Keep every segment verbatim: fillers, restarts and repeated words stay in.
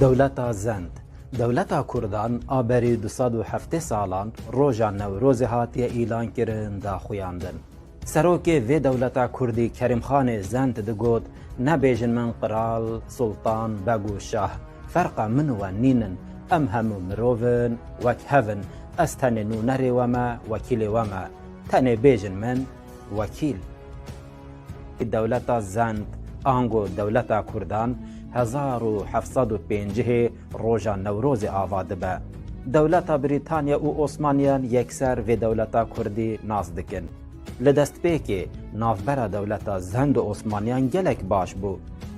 Dewleta Zend. Dewleta Kurdan a berî du sed û heftê salan roja Newrozê hatiye îlankirin, daxuyandin. Serokê vê dewleta Kurdî Kerîmxanê Zend digot, nebêjin min qral, sultan, beg û şah. Ferqa min û we nînin. Em hemû mirov in, wek hev in. Ez tenê nûnerê we me, wekîlê we me. Tenê bêjin min wekîl. Dewleta Zend, ango dewleta Kurdan, hezar û heft sed û pêncî roja Newrozê ava dibe. Dewleta Brîtanya û Osmaniyan yekser vê dewleta Kurdî nas dikin. Li destpêkê navbera dewleta Zend û Osmaniyan gelek baş bû.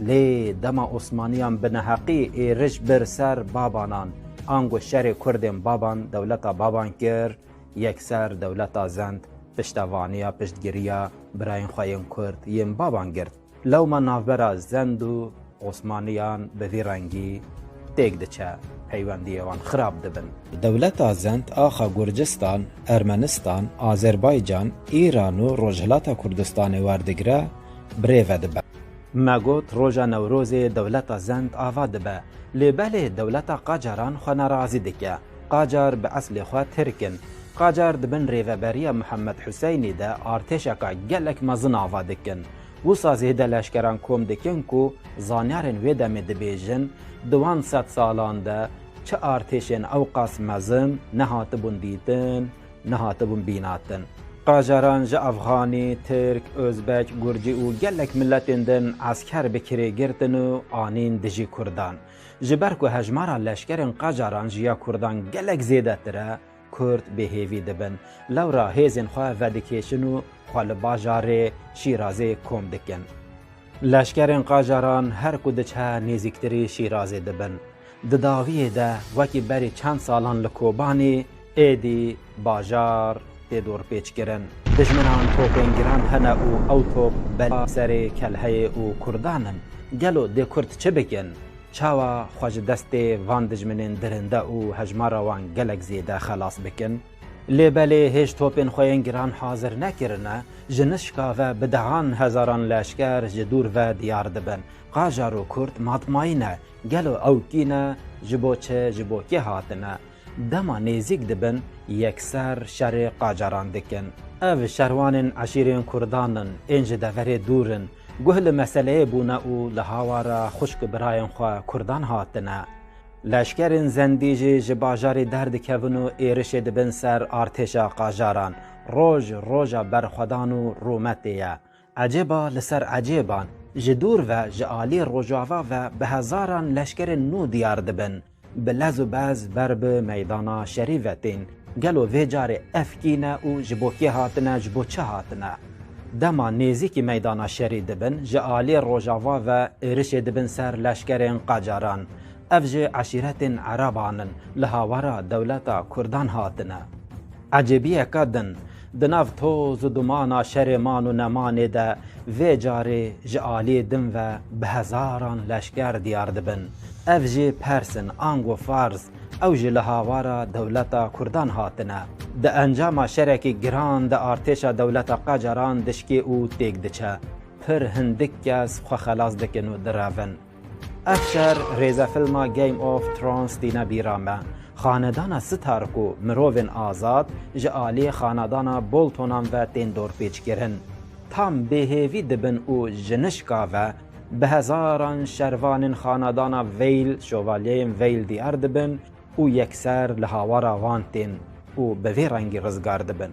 Lê dema Osmaniyan bi neheqî êriş bir ser Babanan, ango şerê Kurdên Baban dewleta Baban kir, yekser dewleta Zend piştevaniya, piştgiriya birayên xwe yên Kurd yên Baban girt. Lewma navbera Zend û Osmaniyan bi vî rengî têk diçe, peywendiyê wan xirab dibin. Dewleta Zend axa Gurcistan, Ermenistan, Azerbaycan, Îran û Rojhilata Kurdistanê werdigire, birêve dibe. Me got roja Newrozê dewleta Zend ava dibe, lê belê dewleta Qacaran xwe nerazî dike. Qacar bi eslê xwe Tirk in. Qacar di bin rêveberiya Mihemed Huseynî de artêşeka gelek mezin ava dikin. Wisa zêde leşkeran kom dikin ku zanyarên wê demê dibêjin, di wan sed salan de çi artêşên ewqas mezin nehatibûn dîtin, nehatibûn bînatin. Qajaran ji Efxanî, Tirk, Ozbek, Gurcî û gelek miletên din esker bi kirê girtin û anîn dijî Kurdan. Ji ber ku hejmara leşkerên Qacaran ji ya Kurdan gelek zêdetir e, Kurd bêhêvî dibin. Lewra hêzên xwe vedikêşin û xwe li bajarê Şîrazê kom dikin. Leşkerên Qacaran her ku diçe nêzîktirî Şîrazê dibin. Di dawiyê de wekî berî çend salan li Kobanî, êdî bajar tê dorpêçkirin. Dijminan topên giran hene û ew top bela serê kelheyê û Kurdan in. Gelo dê Kurd çi bikin? Çawa xwe ji destê van dijminên dirinde û hejmara wan gelek zêde xelas bikin? Lê belê hêj topên xwe yên giran hazir nekirine, ji nişka ve bi dehan hezaran leşker ji dûr ve diyar dibin. Qajar û Kurd matmayî ne, gelo ew kî ne, ji bo çi, ji bo kê hatine? Dema nêzîk dibin, yekser şerê Qacaran dikin. Ev şerwanên eşîrên Kurdan in, ên ji deverê dûr in. Guh li meseleyê bûne û li hawara xwişk û birayên xwe Kurdan hatine. Leşkerên Zendî jî ji bajarê derdikevin û êrişê dibin ser artêşa Qajaran. Roj roja berxwedan û rûmetê ye. Ecêba li ser ecêban, ji dûr ve ji alî rojava ve bi hezaran leşkerên nû diyar dibin. Bi lez û bez ber bi meydana şerî ve tên. Gelo vê carê ev kî ne û ji bo kê hatine, ji bo çi hatine? Dema nêzîkî meydana şerî dibin, ji aliyê rojava ve êrişê dibin ser leşkerên Qacaran. Ev ji eşîretên Ereban in, li hawara dewleta Kurdan hatine. Ecêbiyeke din, di nav toz û dumana şerê man û nemanê de vê carê ji aliyê din ve bi hezaran leşker diyar dibin. Ev jî Pers in, ango Fars, ew jî li hawara dewleta Kurdan hatine. Di encama şerekî giran de artêşa dewleta Qacaran dişkê û têk diçe. Pir hindik kes xwe xelas dikin û direvin. Ev şer rêzefilma Game of Thrones tîne bîra me. Xanedana Stark û mirovên azad ji aliyê xanedana Boltonan ve tên dorpêçkirin. Tam bêhêvî dibin û ji nişka ve bi hezaran şervanên xanedana Vale, şovalyeyên Vale diyar dibin û yekser li hawara wan tên û bi vê rengî rizgar dibin.